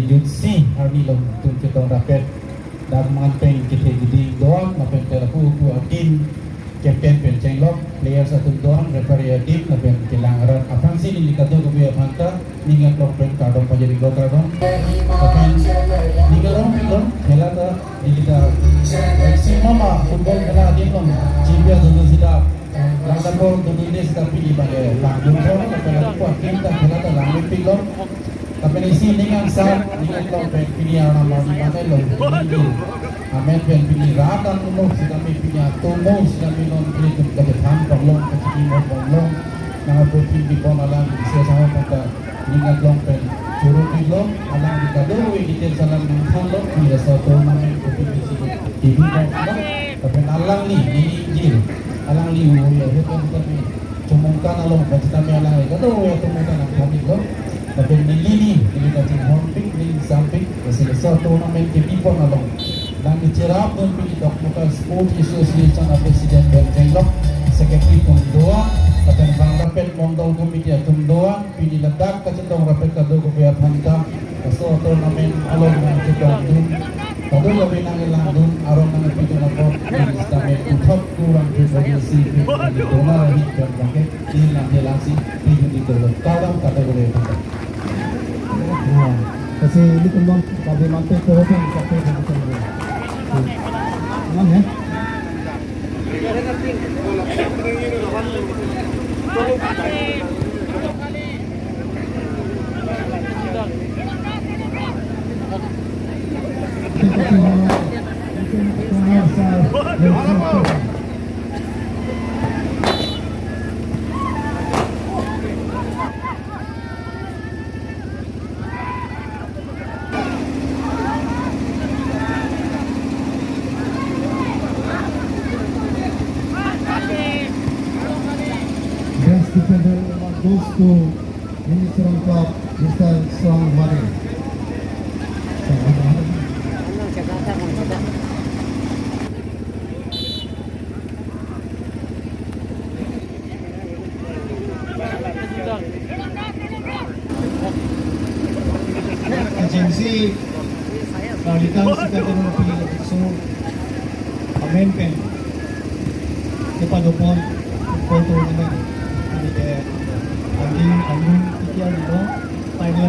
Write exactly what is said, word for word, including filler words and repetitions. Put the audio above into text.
Jutsi arni along itum chetong rapet, dak man pen kethe keding do-an lapen pen lapu pu adim, captain pen chenglok, players atum do-an, referee adim lapen kelang arat aphansi neli kadokave aphanta ning aklong pen kardom pajirlo, kardom. Lapen ning arong pilo, khela ta neli ta maximum a football khela adim along chipia dulu sita, langdapor dulu ne sita pini bang langdun thor, lapen lapu adim ta khela ta langdunpiklo. Lapen isi ning angsam, ning aklong pen pini arnam arni mate lo, ning amen pen pini rat an mo sitame pini atomo sitame non pini tum kachethan ponlong, kachini mo ponlong, nang apo pini pon alang isi sama pata ning aklong pen churu pilo, alang di kadokave detail salam nangthanlo, pini laso tournament ko pini si T V ko lo, lapen alangli, neli ingjir, alangli uya hutan sitame chomongkan along pen sitame alangli kadokave atum ta nangthanlo. Lapen neli ni, neli kachinghonpik, neli ingsampik, lasi laso tournament kebi pon along nangcherapdun pini Dokmoka Sports Association a President pen chenglok, Secretary atum do-an, lapen bang rapet Mondol Committee atum do-an, pini ladak kachetong rapet kadokave aphanta laso tournament along nangchetongdun, kadokave nanglangdun, arong nangpidun apot, neli sitame puthot kurang pribadi si pini dona rahi pen bangke, neli nangkelasi pidun dolo. Kardom kadokave aphanta. Nah, kasi ini teman kami mantu ko hobi, kami hobi. Aman ya? Best defender award goes to Minister of Club, Mister Song Mari. Agency, Lalitang Sika Tenun Pi Su, amen pen kepadopon football tournament ini ke, andi andi tikia nilo, final